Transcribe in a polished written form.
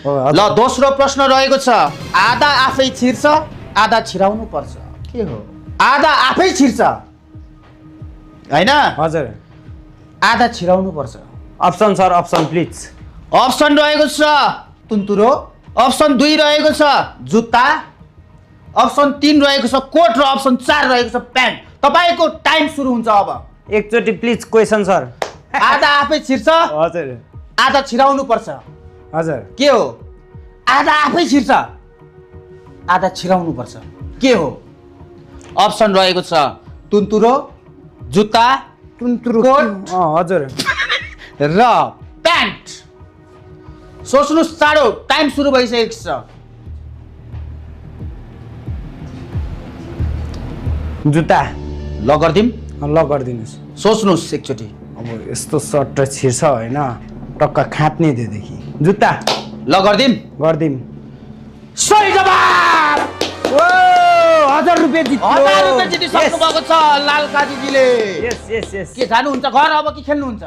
ल दोस्रो प्रश्न रहेको छ आधा आफै छिर्छ आधा छिराउनु पर्छ के हो आधा आफै छिर्छ हैन हजुर आधा छिराउनु पर्छ option sir option please option रहेको छ तुन्तुरो अप्सन 2 रहेको छ जुत्ता अप्सन 3 रहेको छ कोट र अप्सन 4 रहेको छ प्यान्ट तपाईको टाइम सुरु हुन्छ अब एकचोटि प्लिज क्वेसन सर आधा आफै छिर्छ हजुर आधा छिराउनु पर्छ हजुर के हो आधा आफै छिर्छ आधा छिराउनु पर्छ के हो अप्सन रहेको छ तुन्तुरो जुत्ता तुन्तुरु कोट हजुर र प्यान्ट सोच्नुस् चाँडो टाइम सुरु भइसकेको छ जुत्ता ल गर्दिम ल गरिदिनुहोस् सोच्नुस् एकचोटि अब यस्तो सर्ट छिर्छ होइन टक्क खाँच्ने त्योदेखि जुत्ता ल गर्दिम गरिदिउँ सही जवाब 1000 रुपियाँ जित्यो 1000 रुपियाँ जितिसक्नु भएको छ लाल काजीजीले यस यस यस के जानुहुन्छ घर अब कि खेल्नुहुन्छ